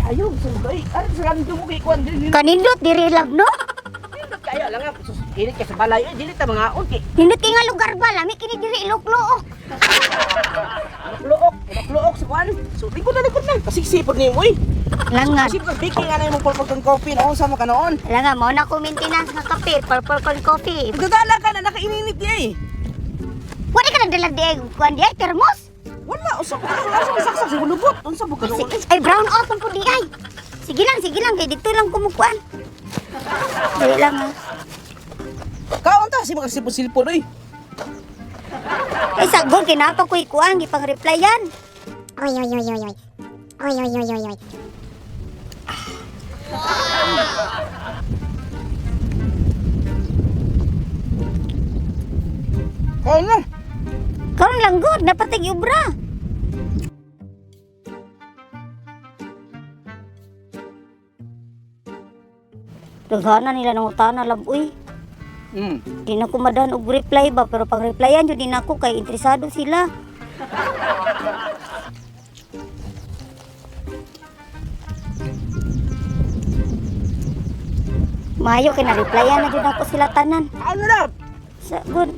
Ayaw, sa mga ay. Aron sa kanto mo kay kuan dili. Kanindot diri lang no. Nindot kayo lang nga. Sus, init kay sa balay. Ay, dili ta mga kay. Nindot kay nga lugar ba lami kini diri Iloclook. Luok, luok sa kuan. So, likod na likod na. Kasiksipod nimo oy. Langan. Kasi pag baking nga na imong purple corn coffee na unsa mo ka noon. Langan mo na ko maintenance nga kape, purple corn coffee. Nagdadala ka na nakaininit di ay. Wala ka nagdala di ay kuan di ay termos. Wala usa ka wala sa saksak sa lubot. Unsa mo ka noon? Ay brown out man ko di ay. Sige lang kay dito lang kumukuan. Dili lang ah. Kaon ta si makasipod-silpon oy. Ay sagol kinapa ko ikuan gipang replyan. Oy, oy, oy, oy, oy. Oy, oy, oy, oy, oy. Kaon na. Karon lang gud napatay ubra. Daghana nila nang utana lab uy. Di na ko madahan og reply ba pero pag replyan jud di na ako kay interesado sila. Maayo kay na-replyan na jud ako sila tanan. Kaon na lab. Sa good.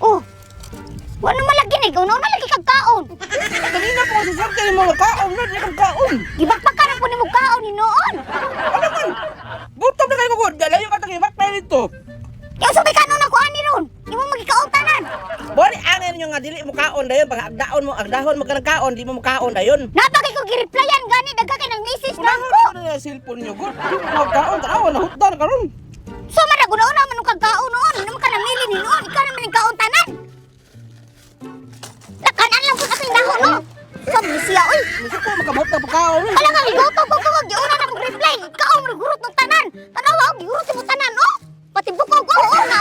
Oh. Wala malagi na ikaw, na lagi kag kaon. Kanina po kasi sir kayo mga kaon na di kang kaon. Gibakpak ka na po nimo kaon ni noon. Ano man? Gutom na kayo kugod. Layo ka tagi bakpay dito. Kaya sabay ka na ko ani ron. Di mo magikaon tanan. Bori angin ninyo nga dili mo kaon dayon pag agdaon mo agdahon mo ka ng kaon di mo kaon dayon. Napakay ko gireplyan gani dagha kay nang message na Unahan ko. ko na yung cellphone niyo, good. Di mo magkaon, tanawa na hutdan karon. So man na una man kag kaon noon, naman ka namili ni noon, ikaw naman ang kaon tanan. Lakanan lang pud akong dahon no. Sabi siya oy. Misa ko makabot na pagkaon. Ala nga gigoto ko ko giuna na kong reply. Kaon mo gurot ng tanan. Tanawa og gurot mo tanan oh. Pati bukog oh, oh na.